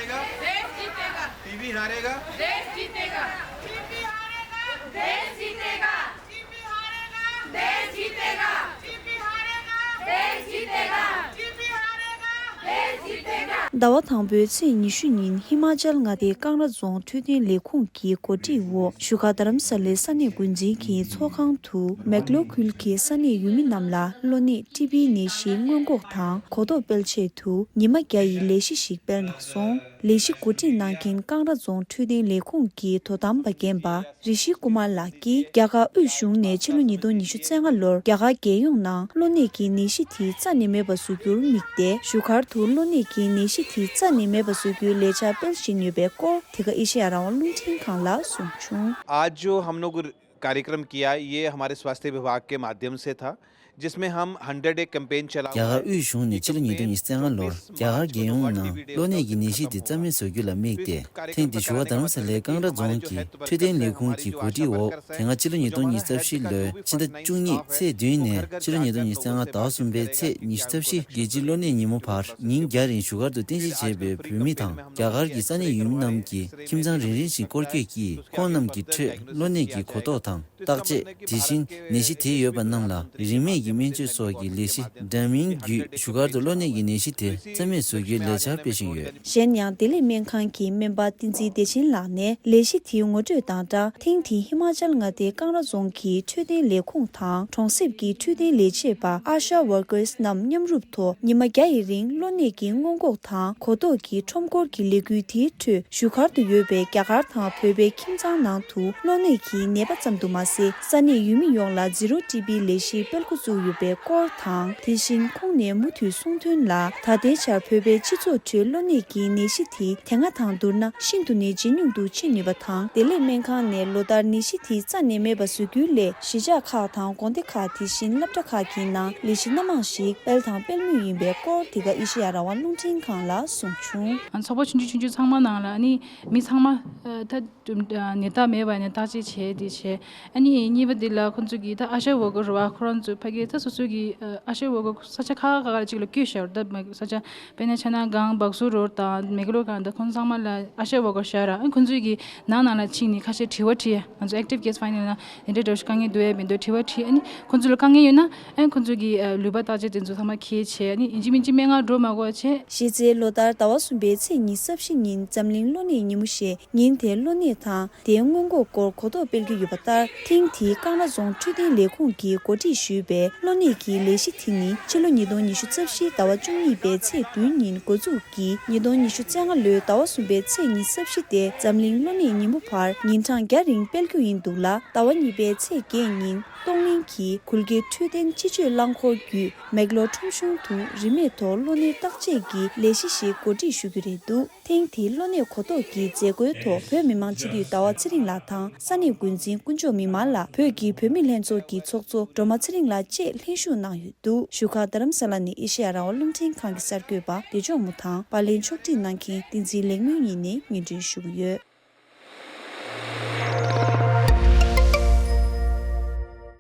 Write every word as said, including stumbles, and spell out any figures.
देश जीतेगा। टीबी हारेगा। देश जीतेगा। टीबी हारेगा। देश जीतेगा। टीबी हारेगा। देश जीतेगा। टीबी हारेगा। देश जीतेगा। टीबी हारेगा। देश जीतेगा। ཟླ་བ་དང་པོའི་ཚེས་ཉི་ཤུ་ཉིན་ཧི་མ་ཅལ་མངའ་སྡེའི་ཀང་ར་རྫོང་འཕྲོད་བསྟེན་ལས་ཁུངས་ཀྱི་གོ་སྒྲིག་འོག་བཞུགས་སྒར་རྡ་རམ་ས་ལའི་ས་གནས་འགོ་འཛིན་གྱི་ཚོགས་ཁང་དུ་མེག་ལོར་ཁུལ་གྱི་ས་གནས་ཡུལ་མི་རྣམས་ལ་གློ་ནད་ཊི་བི་ནད་གཞིའི་སྔོན་འགོག་དང་གོ་རྟོགས་སྤེལ་ཆེད་དུ་ཉི་མ་བརྒྱ་ཡི་ལས་གཞི་ཞིག་སྤེལ་གནང་སོང་། ལས་གཞི་གོ་སྒྲིག་གནང་མཁན་ཀང་ར་རྫོང་འཕྲོད་བསྟེན་ལས་ཁུངས་ཀྱི་དོ་དམ་པ་རྒན་པ་རི་ཤི་ཀུ་མར་ལགས་ཀྱིས་རྒྱ་གར་དབུས་གཞུང་ནས་ཕྱི་ལོ་ཉིས་སྟོང་ཉི་ཤུ་རྩ་ལྔ་ལོར་རྒྱ་གར་རྒྱལ་ཡོངས་ནང་གློ་ནད་ཀྱི་ནད་གཞི་དེ་རྩ་ནས་མེད་པ་བཟོ་རྒྱུར་དམིགས་ཏེ་བཞུགས་སྒར་དུ་གློ་ནད་ཀྱི་ནད་གཞི་དེ་རྩ་ནས་མེད་པ་བཟོ་རྒྱུའི་ལས་འཆར་སྤེལ་བཞིན་ཡོད་པའི་སྐོར་དེ་ག་ཨེ་ཤེ་ཡ་རང་དབང་རླུང་འཕྲིན་ཁང་ལ་གསུངས་བྱུང་། आज जो हम लोग कार्यक्रम किया, ये हमारे स्वास्थ्य विभाग के माध्यम से था, जिसमें हम हंड्रेड डे कैंपेन चला हुआ है। རྒྱ་གར་དབུས་གཞུང་ནས་ཕྱི་ལོ་ཉིས་སྟོང་ཉི་ཤུ་རྩ་ལྔ་ལོར་རྒྱ་གར་རྒྱལ་ཡོངས་ནང་གློ་ནད་ཀྱི་ནད་གཞི་དེ་རྩ་མེད་བཟོ་རྒྱུ་ལ་དམིགས་ཏེ། ཐེངས་འདི་བཞུགས་སྒར་རྡ་རམ་ས་ལའི་ཀང་ར་རྫོང་གི་འཕྲོད་བསྟེན་ལས་ཁུངས་ཀྱི་གོ་སྒྲིག་འོག་དེ་སྔ་ཕྱི་ལོ་ཉིས་སྟོང་ཉི་ཤུ་རྩ་བཞི་ལོའི་ཕྱི་ཟླ་བཅུ་གཉིས་ཚེས་བདུན་ནས་ཕྱི་ལོ་ཉིས་སྟོང་ཉི་ཤུ་རྩ་ལྔ་ཟླ་བ་གསུམ་པའི་ཚེས་ཉི་ཤུ་རྩ་བཞི་རྒྱལ་སྤྱིའི་གློ་ནད་ཉིན་མོ་བར་ཉིན་བརྒྱ་རིང་བཞུགས་སྒར་དུ་རྟེན་གཞི་བྱས་པའི་བོད་མི་དང་རྒྱ་གར་གྱི་ས་གནས་ཡུལ་མི་རྣམས་ཀྱིས་ཁྱིམ་ཚང་རེ་རེ་བཞིན་སྐོར་སྐྱོད་ཀྱིས་ཁོང་རྣམས་ཀྱི་ཁྲོད་གློ་ནད་ཀྱི་གོ་རྟོགས་དང་། བརྟག་དཔྱད། དེ་བཞིན་ནད་གཞི་དེ་ཡོད་པ་རྣམས་ལ་རིན་མེད་ཀྱི་སྨན་བཅོས་སོགས་ཀྱི་ལས་གཞི་འདྲ་མིན་བརྒྱུད་བཞུགས་སྒར་དུ་གློ་ནད་ཀྱི་ནད་གཞི་དེ་རྩ་མེད་བཟོ་རྒྱུའི་ལས་འཆར་སྤེལ་བཞིན་ཡོད། གཞན་ཡང་བདེ་ལེགས་སྨན་ཁང་གི་སྨན་པ་བསྟན་འཛིན་བདེ་ཆེན་ལགས་ནས་ལས་གཞི་དེའི་ངོ་སྤྲོད་དང་སྦྲགས། ཐེངས་འདིའི་ཧི་མ་ཅལ་མངའ་སྡེའི་ཀང་ར་རྫོང་གི་འཕྲོད་བསྟེན་ལས་ཁུངས་དང་གྲོང་གསེབ་ཀྱི་འཕྲོད་བསྟེན་ལས་བྱེད་པ་ཨ་ཤ་ཝར་ཀར་སི་རྣམས་མཉམ་རུབ་ཐོག་ཉི་མ་བརྒྱ་ཡི་རིང་གློ་ནད་ཀྱི་སྔོན་འགོག་དང་གོ་རྟོགས་ཀྱི་ཁྲོམ་སྐོར་གྱི་ལས་འགུལ་དེའི་ཁྲོད། བཞུགས་སྒར་དུ་ཡོད་པའི་རྒྱ་གར་དང་བོད་པའི་ཁྱིམ་ཚང་ནང་དུ་གློ་ནད་ཀྱི་ནད་པ་ཙམ་དུ་མ་ཟད། ས་གནས་ཡུལ་མི་ཡོངས་ལ་ཛི་རོ་ཊི་བི་ལས་གཞི་སྤེལ་འགོ་བཙུགས་ཡོད་པའི་སྐོར་དང་། དེ་བཞིན་ཁོང་ནས་མུ་མཐུད་གསུངས་དོན་ལ། ད་ལྟའི་ཆར་བོད་པའི་སྤྱི་ཚོགས་ཁྲོད་གློ་ནད་ཀྱི་ནད་གཞི་དེ་དེ་སྔ་དང་བསྡུར་ན་ཤིན་ཏུ་ནས་ཇེ་ཉུང་དུ་ཕྱིན་ཡོད་པ་དང་། བདེ་ལེགས་སྨན་ཁང་ནས་ལོ་ལྟར་ནད་གཞི་དེ་རྩ་ནས་མེད་པ་བཟོ་རྒྱུའི་སླད། གཞིས་ཆགས་ཁག་དང་དགོན་སྡེ་ཁག་དེ་བཞིན་སློབ་གྲྭ་ཁག་གི་ནང་ལས་གཞི་སྣ་མང་ཞིག་སྤེལ་དང་སྤེལ་མུས་ཡིན་པའི་སྐོར་དེ་ག་ཨེ་ཤེ་ཡ་རང་དབང་རླུང་འཕྲིན་ཁང་ལ་གསུངས་བྱུང་། ཚོགས་པ་ཆུང་ཆུང་ཆུང་ཆུང་ཚང་མ་ནང་ལ་ནི་མི་ཚང་མ་ད་ནད་རྟགས་མེད་པ་ནས་བརྟག་དཔྱད་བྱས་དེ་བྱས། ཨ་ནི་གཉིས་པ་དེ་ལ་ཁོང་ཚོ་གི་ད་ཨ་ཤ་ཝར་ཀར་རེད་བ། ཁོ་རང་ཚོ་ཕ་གི་ད་སོ་སོ་གི་ཨ་ཤ་ཝར་ཀར་ས་ཆ་ཁག་ཁག་ཁག་ཅིག་ལ་བསྐྱོད་བཞག་ད་མ་ས་ཆ་དཔེར་ན་ཆ་ན་སྒང་བག་སུ་རོར་དང་མེག་ལོར་སྒང་ད་ཁོང་ཚང་མ་ལ་ཨ་ཤ་ཝར་ཀར་བཞག་ར། ཨ་ཁོང་ཚོ་གི་ནང་ནང་ལ་ཕྱིན་ནས་ཁ་ཤས་དྲི་བ་དྲིས། ང་ཚོ་ཨེག་ཊིབ་ཀེ་སི་ཕའིན་ལ་དེ་འདྲའི་འདྲ་བོ་ཞིག་དཀའ་ངལ་འདུག་ཡ་མི་འདུག་དྲི་བ་དྲིས། ཨ་ནི་ཁོང་ཚོ་ལ་དཀའ་ངལ་ཡོད་ན་ཨ་ཁོང་ཚོ་གི་ལུས་པ་བརྟག་དཔྱད་དེ་ཚོ་ཚང་མ་འཁྱེར་བྱས། ཨ་ནི་ཡིན་གཅིག་མིན་གཅིག་སྨན་ཁང་འགྲོ་མ་དགོས་བྱས། གཞི་རྩའི་ལོ་ལྟར་ཟླ་བ་གསུམ་པའི་ཚེས་ཉི་ཤུ་རྩ་བཞི་ཉིན་འཛམ་གླིང་གློ་ནད་ཉིན་མོ་ཞེས་ཉིན་དེར་གློ་ནད་དང་དེའི་སྔོན་འགོག་སྐོར་གོ་རྟོགས་སྤེལ་གྱི་ཡོད་པ་ལྟར། ཐེངས་འདིའི་ཀང་ར་རྫོང་འཕྲོད་བསྟེན་ལས་ཁུངས་ཀྱིས་གོ་སྒྲིག་ཞུས་པའི་གློ་ནད་ཀྱི་ལས་གཞི་དེ་ནི་ཕྱི་ལོ་ཉིས་སྟོང་ཉི་ཤུ་རྩ་བཞི་ཟླ་བ་བཅུ་གཉིས་པའི་ཚེས་བདུན་ཉིན་འགོ་འཛུགས་ཀྱིས་ཉིས་སྟོང་ཉི་ཤུ་རྩ་ལྔ་ལོའི་ཟླ་བ་གསུམ་པའི་ཚེས་ཉི་ཤུ་རྩ་བཞི་སྟེ་འཛམ་གླིང་གློ་ནད་ཉིན་མོ་བར་ཉིན་གྲངས་བརྒྱ་རིང་སྤེལ་རྒྱུ་ཡིན་འདུག་ལ། ཟླ་བ་གཉིས་པའི་ཚེས་བརྒྱད་ཉིན་གཏོང་ལེན་གྱིས་གུ་ལ་ཀིར་འཕྲོད་བསྟེན་སྤྱི་སྤྱོད་རླངས་འཁོར་བརྒྱུད་མེག་ལོར་ཁྲོམ་གཞུང་དུ་རིན་མེད་ཐོག་གློ་ནད་བརྟག་དཔྱད་ཀྱི་ལས་གཞི་ཞིག་གོ་སྒྲིག་ཞུ་རྒྱུ་རེད་འདུག་ཐེངས་འདིའི་གློ་ནད་གོ་རྟོགས་ཀྱི་མཛད་སྒོའི་ཐོག་བོད་མི་མང་སྤྱི་འཐུས་ཟླ་བ་ཚེ་རིང་ལགས་དང་ས་གནས་འགོ་འཛིན་དཀོན་མཆོག་མི་དམར་ལགས། བོད་ཀྱི་བུད་མེད་ལྷན་ཚོགས་ཀྱི་ཚོགས་གཙོ་སྒྲོལ་མ་ཚེ་རིང་ལགས་བཅས་ལྷན་ཞུགས་གནང་ཡོད་འདུག་བཞུགས་སྒར་རྡ་རམ་ས་ལ་ནས་ཨེ་ཤེ་ཡ་རང་དབང་རླུང་འཕྲིན་ཁང་གི་གསར་འགོད་པ་བདེ་མཆོག་མུ་ཐང་། པར་ལེན་ཕྱོགས་སྒྲིག་གནང་མཁན་བསྟན་འཛིན་ལེགས་སྨོན་གཉིས་ནས་སྙན་སྒྲོན་ཞུ་གི་ཡོད།